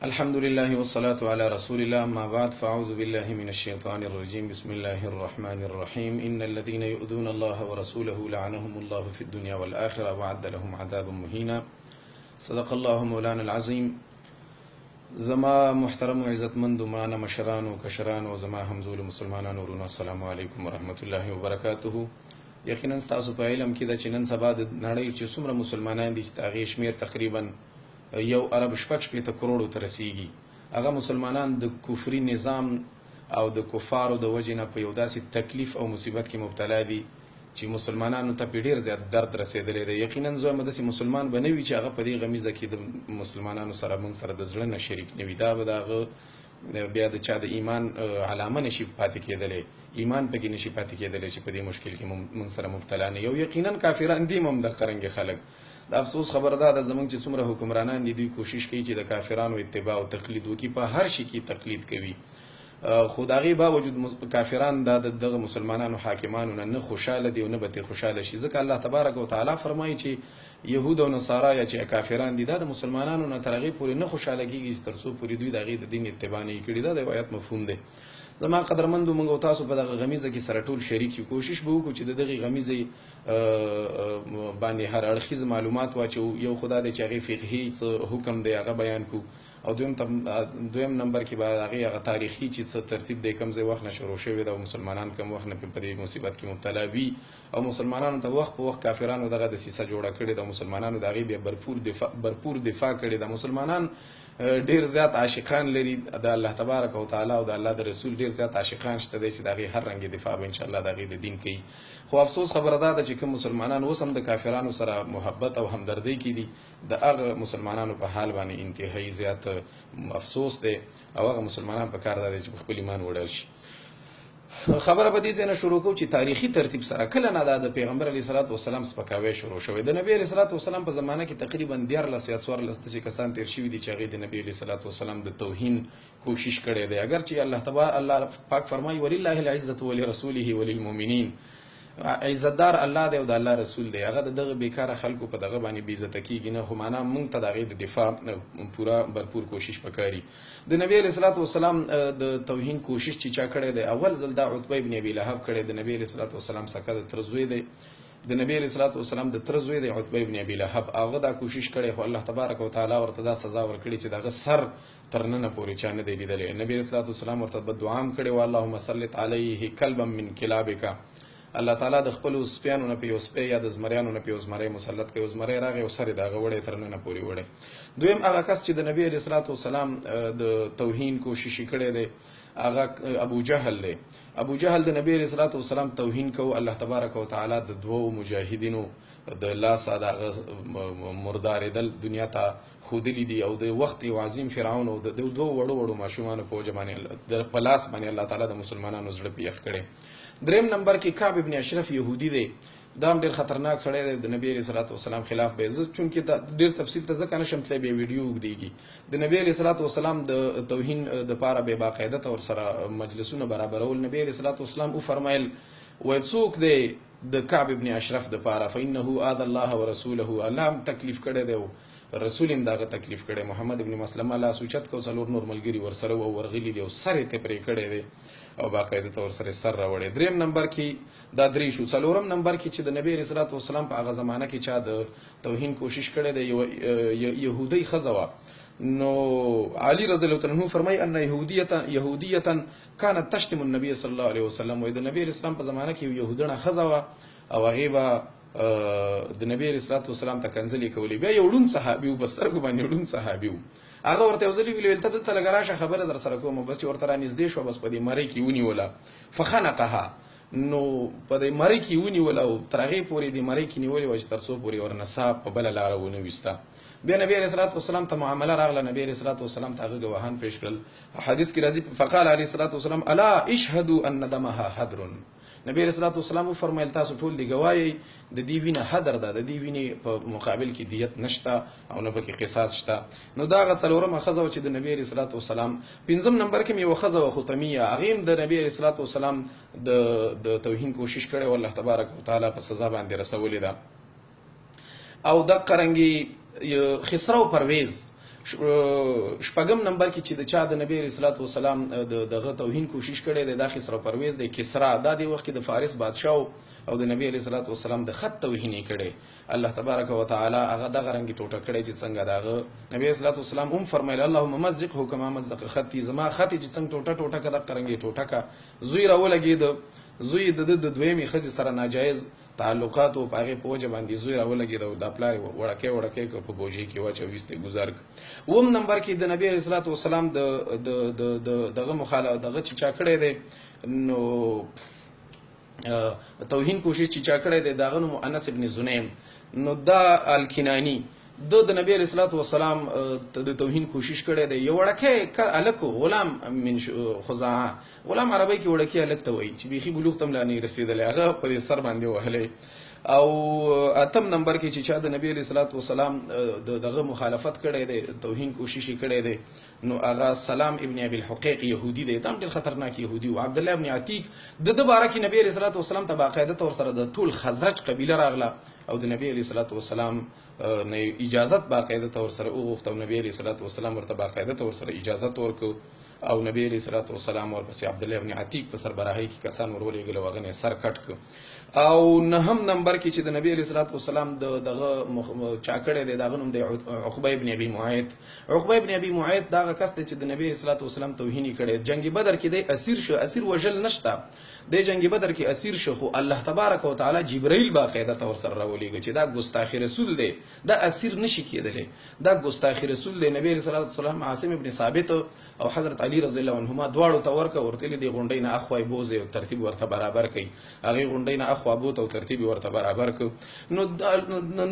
الحمد لله والصلاة على رسول الله، أما بعد، فأعوذ بالله من الشيطان الرجيم. بسم الله الرحمن الرحيم. إن الذين يؤذون الله ورسوله لعنهم الله في الدنيا والآخرة وأعد لهم عذابا مهينا. صدق الله مولانا العظيم. زما محترم و عزتمند مانا مشرانو کشرانو، زما همزولو مسلمانانو ورونو، السلام علیکم ورحمت الله وبرکاته. یقینا ستاسو په علم کې ده چې نن سبا د نړۍ چې څومره مسلمانان دي، چې د هغې شمېر تقریبا 1 ارب 66 کروړو ته رسیږي، هغه مسلمانان د کفري نظام او د کفارو د وجې نه په یو داسې تکلیف او مصیبت کې مبتلا دي چې مسلمانانو ته په ډیر زیات درد رسیدلی دی. یقینا زه وایم داسې مسلمان به نه وي چې هغه په دې غمیزه کې د مسلمانانو سره، موږ سره د زړه نه شریک نه وي. دا به د هغه بیا د چا د ایمان علامه نشي پاتې کېدلی، ایمان پکې نشي پاتې کېدلی چې په دې مشکل کې مونږ سره مبتلا نه یو. یقینا کافران دي هم د قرنګ خلک. د افسوس خبره ده، د زمونږ چې څومره حکمرانان دي، دوی کوشش کوي چې د کافرانو اتباع او تقلید وکړي، په هر شي کې تقلید کوي، خو د هغې باوجود کافران دا د دغه مسلمانانو حاکمانو نه نه خوشاله دي او نه به ترې خوشاله شي، ځکه الله تبارک وتعالی فرمایي چې یهود او نصارا یا چې کافران دي، دا د مسلمانانو نه تر هغې پورې نه خوشاله کېږي چې تر څو پورې دوی د هغې د دین اتباع نه کړي. دا د آیت مفهوم دی. زما قدرمندو، موږ او تاسو په دغه غمیزه کې سره ټول شریک یو. کوشش به وکړو چې د دغې غمیزې باندې هر اړخیز معلومات واچو. یو خو دا دی چې هغې فقهي څه حکم دی، هغه بیان کړو، او دویم نمبر کې به هغې هغه تاریخي چې څه ترتیب دی، کوم ځای وخت نه شروع شوې ده او مسلمانان کوم وخت نه په دې مصیبت کې مبتلا وي او مسلمانانو ته وخت په وخت کافرانو دغه دسیسه جوړه کړې ده، مسلمانانو د هغې بیا برپور دفاع کړې ده. مسلمانان ډیر زیات عاشقان لري د الله تبارک او تعالی او د الله د رسول، ډیر زیات عاشقان شته دی چې د هغې هر رنګ دفاع به ان شاء الله د هغې د دین کوي. خو افسوس خبره دا ده چې کوم مسلمانان اوس هم د کافرانو سره محبت او همدردۍ کې دي، د هغه مسلمانانو په حال باندې انتهایی زیات افسوس دی او هغه مسلمانان په کار ده چې په خپل ایمان وډار شي. خبره به دې ځای نه شروع کوو چې تاریخي ترتیب سره کله نه دا د پیغمبر علیه الصلاة والسلام سپکاوی شروع شوی. د نبی علیه الصلاة والسلام په زمانه کې تقریبا 13 یا 14 داسې کسان تیر شوي دي چې هغې د نبی علیه الصلاة والسلام د توهین کوشش کړی دی، اګر چې الله تبارک الله پاک فرمایي: ولله العزة ولرسوله وللمؤمنین. عزتدار الله دی او د الله رسول دی، هغه د دغه بیکاره خلکو په دغه باندې بې عزته کیږي نه. خو معنا مونږ ته د هغې د دفاع پوره برپور کوشش پکاري. د نبی علیه الصلاة والسلام د توهین کوشش چې چا کړی دی، اول ځل دا عتبه ابن ابي لهب کړی. د نبی علیه الصلاة والسلام سکه د تره زوی دی، د نبی علیه الصلاة والسلام د تره زوی دی عتبه ابن ابي لهب. هغه دا کوشش کړی، خو الله تبارک وتعالی ورته دا سزا ورکړي چې دغه سر تر ننه پورې چا نه دی لیدلی. نبی علیه الصلاة والسلام ورته بدعا هم کړې وه: اللهم سلط علیه کلبا من کلابک. الله تعالی د خپلو سپیانو نه په یو سپی یا د زمریانو نه په یو زمری مسلط کړي. زمری راغی او سر یې د هغه وړی، تر ننه پورې وړی. دویم هغه کس چې د نبی علیه الصلاة والسلام د توهین کوشش یې کړی دی، هغه ابو جهل دی. ابو جهل د نبی علیه الصلاة والسلام توهین کو. الله تبارک وتعالی د دوو مجاهدینو د لاسه د هغه مردارېدل دنیا ته ښودلي دي او د وخت یو عظیم فرعون او د دوو وړو وړو ماشومانو په وجه باندې، په لاس باندې الله تعالی د مسلمانانو زړه په یخ کړی. دریم نمبر کې کعب ابن اشرف یهودي دی. دا هم ډیر خطرناک سړی دی. د نبی علیه الصلاة والسلام خلاف به زه چونکې دا ډیر تفصیل ته ځکه نشم تللی، به ویډیو اوږدېږي. د نبی علیه الصلاة والسلام د توهین د پاره به باقاعده تور سره مجلسونه برابرول. نبی علیه الصلاة والسلام وفرمایل، وای څوک دی د کعب ابن اشرف د پاره؟ فانه آذى الله ورسوله. الله هم تکلیف کړی دی، رسول هم داغه تکلیف کړی. محمد ابن مسلمه لاس اوچت کو، څلور نور ملګري ورسره و، ورغلي دي او سر یې ته پرې کړی دی او باقاعده تور سره سر راوړی. دریم نمبر کې دا درې شو. څلورم نمبر کې چې د نبی علیه الصلاة والسلام په هغه زمانه کې چا د توهین کوشش کړی دی، یو یهودی ښځه وه. نو علی رضی الله عنه فرمای ان یهودیه كانت تشتم النبي صلی الله علیه وسلم. وای د نبی علیه السلام په زمانه کې یو یهودڼه ښځه وه او هغې به د نبی علیه الصلاة والسلام ته کنځلې کولې. بیا یو ړوند صحابي و، په سترګو باندې ړوند صحابي و، هغه ورته یو ځل ویل: ته دلته لږه راشه، خبره در سره کوم. بس چې ورته رانږدې شو، بس په دې مرۍ کې ونیوله، فخنقها. نو په دې مرۍ کې ونیوله او تر هغې پورې دې مرۍ کې نیولې وه چې تر څو پورې ورنه ساه په بله لاره ونه ویسته. بیا نبی علیه الصلاة والسلام ته معامله راغله. نبی علیه الصلاة والسلام ته هغه ګواهان پیش کړل. حدیث کې راځي: فقال علیه الصلاة والسلام الا اشهدوا ان دمها هدر. نبی علیه الصلاة والسلام وفرمایل، تاسو ټول دی ګواه یئ، د دې وینه هدر ده، د دې وینې په مقابل کې دیت نشته او نه پکې قصاص شته. نو دا هغه څلورمه ښځه وه چې د نبی علیه الصلاة والسلام. پنځم نمبر کې یوه ښځه وه خطمیه، هغې هم د نبی علیه الصلاة والسلام د توهین کوشش کړی او الله تبارک وتعالی په سزا باندې رسولې ده. او دقه رنګي خسرو پرویز. شپږم نمبر کې چې د چا د نبی علیه الصلاة والسلام د دغه توهین کوشش کړی دی، دا خسرو پرویز دی، کسرا. دا دی وخت کې د فارس بادشاه او د نبی علیه الصلاة والسلام د خط توهین یې کړی. الله تبارک وتعالی هغه دغه رنګ ټوټه کړی چې څنګه داغه نبی علیه الصلاة والسلام هم فرمایل اللهم مزقه کما مزق خطي، زما خط چې څنګه ټوټه ټوټه کړه دغه رنګ ټوټه کړه. زوی راولګېد، زوی د ده د دویمې ښځې سره ناجایز تعلقات او په هغې په وجه باندې زوی راولګېد او دا پلار یې وړکی وړکی کړ، په بوجۍ کې واچو، ویستی ګزار کړ. اووم نمبر کې د نبی علیه الصلاة والسلام د د د د دغه مخاله دغه چې چا کړی دی، نو توهین کوشش چې چا کړی دی، د هغه نوم انس ابن زنیم. نو دا الکنانی د نبی علیه الصلاة والسلام د توهین کوشش کړی دی. یو وړکی هلک، غلام من خزاعه، غلام عربۍ کې وړکی هلک ته وایي چې بیخي بلوغ ته هم لا نه رسېدلی، هغه په دې سر باندې وهلی. او اتم نمبر کې چې چا د نبی علیه الصلاة والسلام د دغه مخالفت کړی دی، توهین کوشش یې کړی دی، نو هغه سلام ابن ابي الحقیق یهودي دی، دا هم ډېر خطرناک یهودي و. عبدالله ابن عتیق د ده باره کې نبی علیه الصلاة والسلام ته باقاعده طور سره د ټول خزرج قبیله راغله او د نبی علیه الصلاة والسلام نه اجازت باقاعده طور سره وغوښته او نبی علیه الصلاة والسلام ورته باقاعده طور سره اجازت ورکړ. او نبی علیه الصلاة والسلام ورپسې عبدالله ابن عتیق په سربراهۍ کې کسان ورولېږل او هغه نه سر کټ کړ. او نهم نمبر کې چې د نبی علیه الصلاة والسلام د دغه چا کړی دی، د هغه نوم دی عقبه ابن ابي معیط. عقبه ابن ابي معیط دغه کس دی چې د نبی علیه الصلاة والسلام توهین یې کړی. جنګ بدر کې دی اسیر شو، اسیر وژل نشته، دی جنګ بدر کې اسیر شو، خو الله تبارک وتعالی جبرئیل باقاعده طور سره راولېږه چې دا ګستاخي رسول دی، دا اسیر نشي کېدلی، دا ګستاخي رسول دی. نبی علیه الصلاة والسلام عاصم ابن ثابت او حضرت علی رضی الله عنهما دواړو ته ورکه، ورته دې غونډۍ نه اخوا یې بوځي او ترتیب ورته برابر کړي، هغې غونډۍ نه اخوا بوته او ترتیب یې ورته برابر کړ. نو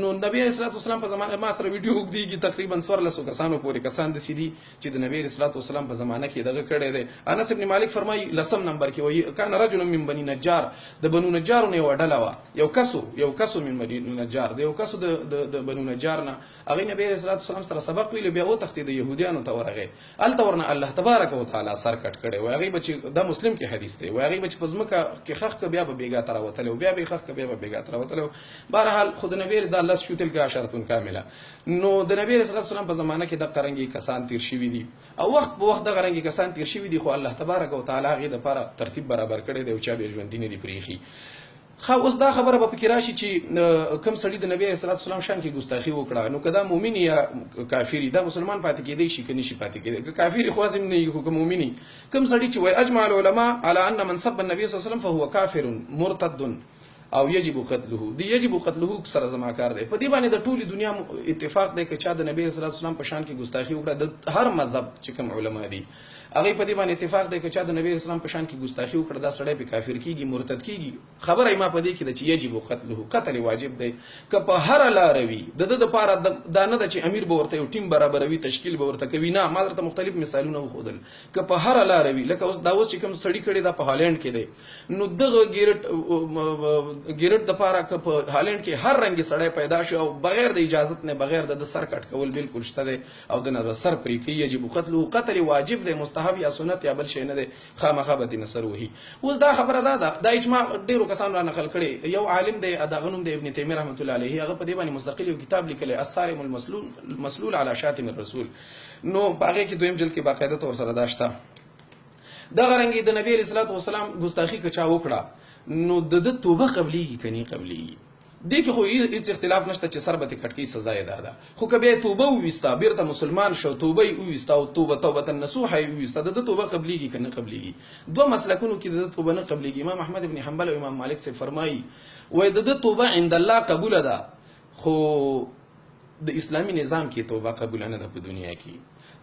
نو نبی علیه الصلاة والسلام په زمانه ما سره ویډیو اوږدېږي، تقریبا 14 کسانو پورې کسان داسې دي چې د نبی علیه الصلاة والسلام په زمانه کې دغه کړی دی. انس ابن مالک فرمایي لسم نمبر کې وایي کان رجل من بني نجار، د بنو نجار نه یوه ډله وه، یو کسو من بني نجار، د یو کسو د د بنو نجار نه، هغې نبی علیه الصلاة والسلام سره سبق ویلی، بیا وتښتېد یهودیانو ته ورغی، هلته ورنه الله تبارک وتعالی سر کټ کړی. وایي هغې به چې دا مسلم کې حدیث دی، وایي هغې به چې په ځمکه کې ښخ کړ بیا به بېګا ته راوتلی و، بیا به یې ښخ کړ بیا به بېګا ته راوتلی و. بهرحال خو د نبی دا لس شو تلک عشرتون کامله. نو د نبی علیه الصلاة والسلام په زمانه کې دغه رنګې کسان تیر شوي دي او وخت په وخت دغه رنګې کسان تیر شوي دي، خو الله تبارک وتعالی هغې دپاره ترتیب برابر کړی دی او چا بیا ژوندي نه دي پرېښي. ښه اوس دا خبره به پکې راشي چې کوم سړي د نبی علیه الصلاة والسلام شان کې ګستاخي وکړه، نو که دا مؤمن یا کافري، دا مسلمان پاتې کېدی شي که نشي پاتې کېدی؟ که کافري خو هسې هم نه وي، خو که مؤمني، کوم سړي چې وایي اجمع العلماء على ان من سب النبي صلی الله علیه وسلم فهو کافر مرتد او یجب قتله، دی یجب قتله سره زما کار دی. په دې باندې د ټولې دنیا اتفاق دی که چا د نبی علیه الصلاة والسلام په شان کې ګستاخي وکړه، د هر مذهب چې کوم علما دي هغې په دې باندې اتفاق دی که چا د نبی اسلام په شان کې ګستاخي وکړه، دا سړی پې کافر کیږي، مرتد کیږي. خبره یې ما په دې کې ده چې یجب قتله، قتل واجب دی که په هره لاره وي. د ده دپاره دا نه ده چې امیر به ورته یو ټیم برابروي، تشکیل به ورته کوي، نه، ما درته مختلف مثالونه وښودل. که په هره لاره وي، لکه اوس دا اوس چې کوم سړي کړی دا په هالند کې دی، نو دغه ګیرټ دپاره که په هالند کې هر رنګ سړی پیدا شو او بغیر د اجازت نه، بغیر د سر کټ کول بالکل شته دی او د نه سر پرې کوي، یجب قتله، قتل واجب دی، مستحب یا سنت یا بل شی نه دی، خامخا به دې سر وهي. اوس دا خبره دا ده، دا اجماع ډیرو کسانو را نقل کړي. یو عالم دی دغه نوم دی ابن تیمیه رحمت الله علیه، هغه په دې باندې مستقل یو کتاب لیکلی الصارم المسلول مسلول علی شاتم الرسول، نو په هغې کې دویم جلد کې باقاعده طور سره دا شته. دغه رنګې د نبی علیه الصلاة والسلام ګستاخي که چا وکړه، نو د ده توبه قبلیږي که نه قبلیږي؟ دې کې خو هیڅ اختلاف نشته چې سر به ترې کټ کوي، سزا یې دا ده. خو که بیا یې توبه وویسته، بیرته مسلمان شو، توبه یې وویسته او توبه توبة نصوحه یې وویسته، د ده توبه قبلیږي که نه قبلیږي؟ دوه مسلکونو کې د ده توبه نه قبلیږي. امام احمد ابن حنبل او امام مالک صاحب فرمایي وایي د ده توبه عند الله قبوله ده، خو د اسلامي نظام کې توبه قبوله نه ده په دنیا کې.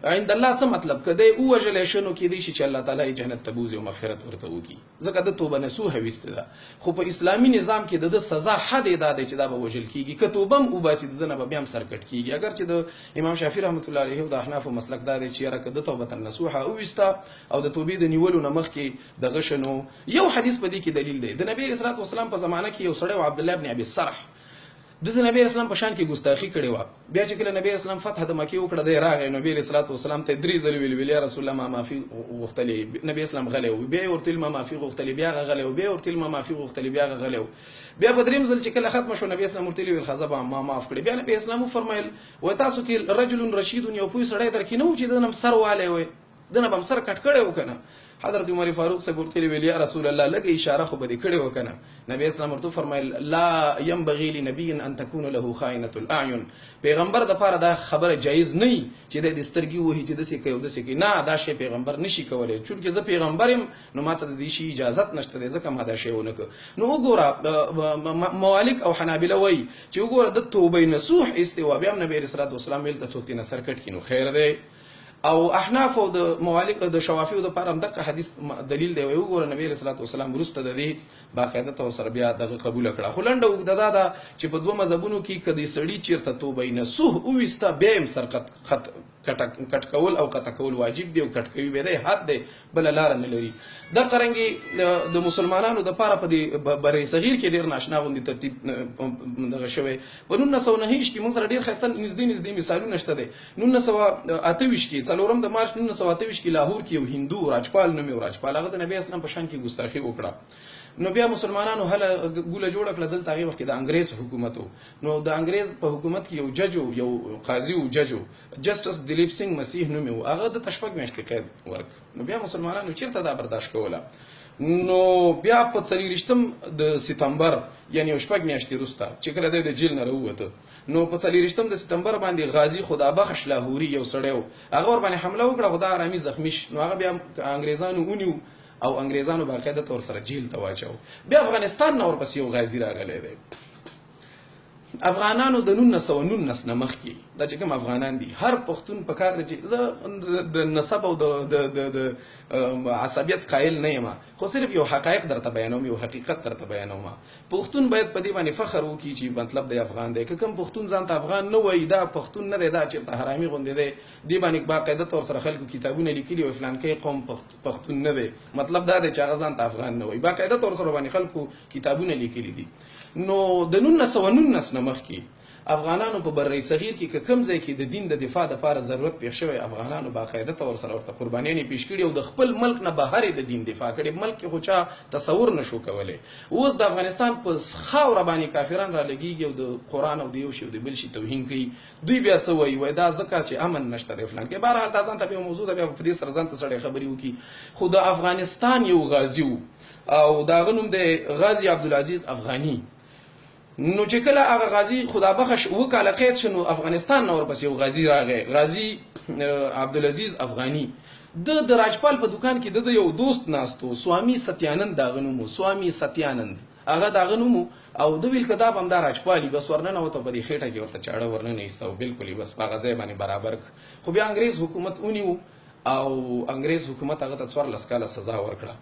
عند الله څه مطلب؟ که دی ووژلی شي نو کېدی شي چې الله تعالی یې جنت ته بوځي او مغفرت ورته وکړي، ځکه د توبه نصوحه ویستې ده. خو په اسلامي نظام کې د ده سزا حد یې دا دی چې دا به وژل کېږي، که توبه هم وباسي د ده نه به بیا هم سرکټ کېږي. اګر چې د امام شافعي رحمت الله علیه او د احنافو مسلک دا دی چې یاره که د توبه نصوحه وویسته او د توبې د نیولو نه مخکې دغه شنو، یو حدیث په دې کې دلیل دی. د نبی علیه الصلاة والسلام په زمانه کې یو سړی و عبدالله بن ابي سرح، د نبی اسلام په شان کې ګستاخی کړې وه. بیا چې کله نبی اسلام فتح د مکې وکړه، دی راغی نبی علیه الصلاة والسلام ته درې ځلې ویل، ویل یا رسول الله ما معافي غوښتلې، نبی اسلام غلی و. بیا یې ورته ویل ما معافي غوښتلې، بیا هغه غلی و. بیا یې ورته ویل ما معافي غوښتلې، بیا هغه غلی و. بیا په دریم ځل چې کله ختمه شو، نبی اسلام ورته ویل ښه به ما معاف کړې. بیا نبی اسلام وفرمایل وایي تاسو کې رجل رشید یو پوه سړی درکې نه و چې ده نه سر والی وای، ده نه به هم سر کټ کړی و که نه؟ حضرت عمر فاروق صاحب ورته ویل یا رسول الله لږه اشاره خو به دې کړې وه که نه؟ نبی اسلام ورته وفرمایل لا ينبغي لنبي ان تكون له خائنة الاعين، پیغمبر د پاره دا خبره جایز نه چې د سترګې وهي چې داسې کوي او داسې کوي، نه دا شی پیغمبر نشي کولی، چونکې زه پیغمبر یم نو ماته د دې شي اجازت نشته دی، ځکه ما دا شی ونه کړ. نو وګوره موالک او حنابله وایي چې وګوره د توبې نصوح ایستې وه، بیا هم نبی علیه الصلات والسلام ویل که څوک ترې نه سر کټ کړي نو خیر دی. او احناف او د موالک د شوافیو د پاره هم دغه حدیث دلیل دی. وایي وګوره نبی علیه الصلات والسلام وروسته د دې باقاعده تور سره بیا دغه قبوله کړه. خو لنډه اوږده دا ده چې په دوه مذهبونو کې که د سړي چېرته توبه نصوح وویسته بیا یې هم سرقت کټ کول او قطع کول واجب دی او کټ کوي به دی، حد دی، بله لاره نه لري. دغه رنګې د مسلمانانو دپاره په دې بر صغیر کې ډېر ناشنا غوندې ترتیب دغه شوی. په 1929 کې موږ سره ډېر ښایسته نږدې نږدې مثالونه شته دی. 1928 کې څلورم د مارچ 1928 کې لاهور کې یو هندو راجپال نومې و، راجپال هغه د نبی اسلام په شان کې ګستاخي وکړه. نو بیا مسلمانانو هله ګوله جوړه کړه. دلته هغې وخت کې د انګرېز حکومت و، نو د انګرېز په حکومت کې یو جج و، یو قاضي و، جج و، جسټس دلیپ سینګ مسیح نومې و، هغه ده ته شپږ میاشتې قید ورک. نو بیا مسلمانانو چېرته دا برداشت کوله؟ نو بیا په 24 د ستمبر یعنی یو شپږ میاشتې وروسته چې کله دی د جیل نه راووته، نو په 24 د ستمبر باندې غازي خدا بخش لاهوري یو سړی و، هغه ورباندې حمله وکړه، خو دا آرامي زخمي شو. نو هغه بیا انګرېزانو ونیو او انګرېزانو باقاعده تور سره جیل ته واچاو. بیا افغانستان نه ورپسې یو غازي راغلی دی. افغانانو د 1919 نه مخکې دا چې کوم افغانان دي، هر پښتون په کار دی چې زه د نسب او د د د د عصبیت قایل نه یم، خو صرف یو حقایق درته بیانوم، یو حقیقت درته بیانوم. پښتون باید په دې باندې فخر وکړي چې مطلب دی افغان دی. که کوم پښتون ځان ته افغان نه وایي، دا پښتون نه دی، دا چېرته حرامي غوندې دی. دې باندې باقاعده تور سره خلکو کتابونه لیکلي او فلانکی قوم پښتون نه دی، مطلب دا دی چې هغه ځان ته افغان نه وایي، باقاعده تور سره باندې خلکو کتابونه لیکلي دي. نو د 1919 نه مخکې افغانانو په بر صغیر کې که کوم ځای کې د دین د دفاع دپاره ضرورت پېښ شوی، افغانانو باقاعده طور سره ورته قربانیانې پیش کړي او د خپل ملک نه بهر یې د دین دفاع کړې. ملک کې خو چا تصور نشو کولی. اوس د افغانستان په خاوره باندې کافران رالګېږي او د قرآن او د یو شي او د بل شي توهین کوي. دوی بیا څه وایي؟ وایي دا ځکه چې امن نشته دی فلان کې. بهرحال دا ځان ته بیا موضوع ده، بیا په دې سره ځان ته سړی خبرې وکړي. خو د افغانستان یو غازي و او د هغه نوم دی غازي عبدالعزیز افغاني. نو چې کله هغه غازي خدا بخش اووه کاله قید شو، نو افغانستان نه ورپسې یو غازي راغی، غازي عبدالعزیز افغاني. د راجپال په دکان کې د یو دوست ناست و، سوامي ستیانند د هغه نوم و، سوامي ستیانند هغه د هغه نوم و. او ده ویل که دا به همدا راجپال وي، بس ورننوته په دې خېټه کې ورته چاړه ورننه ایسته او بلکل یې بس په هغه ځای باندې برابر کړ. خو بیا انګرېز حکومت ونیو او انګرېز حکومت هغه ته 14 کاله سزا ورکړه.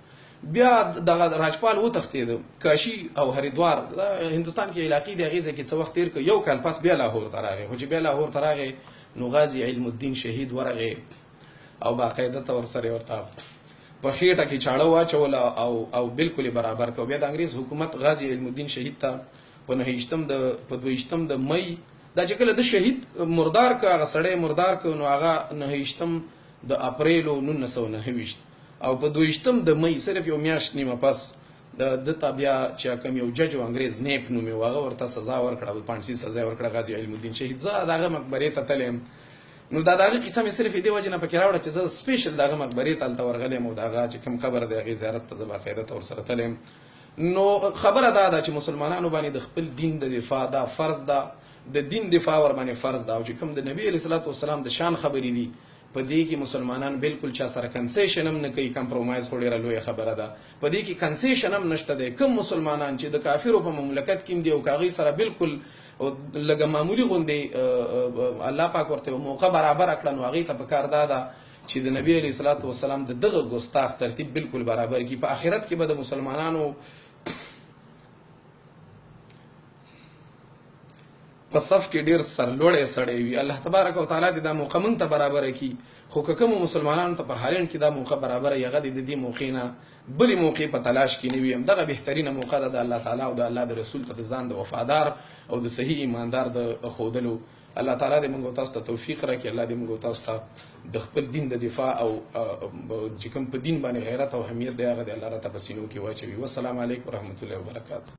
بیا دغه راجپال وتښتېده، کاشي او هریدوار هندوستان کې علاقې دي، هغې ځای کې څه وخت تېر کړ. یو کال پس بیا لاهور ته راغی. خو چې بیا لاهور ته راغی نو غازي علم الدین شهید ورغی او باقاعده طور سره ورته په خېټه کې چاړه واچوله او او بالکل یې برابر کړ. بیا د انګرېز حکومت غازي علم الدین شهید ته په 29 د په 22 د مئی دا چې کله د شهید مردار که هغه سړی مردار که، نو هغه 29 د اپریل 1929 او په 22 د مئی صرف یو میاشت نیمه پس د ته بیا چې کوم یو جج و انګرېز نیپ نومې و، هغه ورته سزا ورکړه او پانسي سزا یې ورکړه غازي علم الدین شهید. زه د هغه مقبرې ته تللی یم، نو دا د هغه کیسه مې صرف دې وجې نه پکې راوړه چې زه سپیشل د هغه مقبرې ته هلته ورغلی یم او د هغه چې کوم قبر دی هغې زیارت ته زه باقاعده ته ورسره تللی یم. نو خبره دا ده چې مسلمانانو باندې د خپل دین د دفاع دا فرض ده، د دین دفاع ور باندې فرض ده. او چې کوم د نبی علیه الصلاة والسلام د شان خبرې دي، په دې کې مسلمانان بالکل چا سره کنسیشن هم نه کوي. کمپرومایز خو ډېره لویه خبره ده، په دې کې کنسیشن هم نشته دی. کوم مسلمانان چې د کافرو په مملکت کې دي او که هغوی سره بالکل لږه معمولي غوندې الله پاک ورته یو موقع برابره کړه، نو هغوی ته په کار دا ده چې د نبی علیه الصلاة والسلام د دغه ګستاخ ترتیب بالکل برابر کړي. په آخرت کې به د مسلمانانو په صف کې ډیر سرلوړی سړی وي. الله تبارک وتعالی دې دا موقع مونږ ته برابره کړي، خو که کومو مسلمانانو ته په هالنډ کې دا موقع برابره وي، هغه دې د دې موقع نه بلې موقع په تلاش کې نه وي. همدغه بهترینه موقع ده د الله تعالی او د الله د رسول ته د ځان د وفادار او د صحیح ایماندار د ښودلو. الله تعالی دې موږ تاسو ته توفیق راکړي. الله دې موږ تاسو ته د خپل دین د دفاع او چې کوم په دین باندې غیرت او حمیت دی، هغه دې الله راته په سینو کې واچوي. والسلام علیکم ورحمت الله وبرکاته.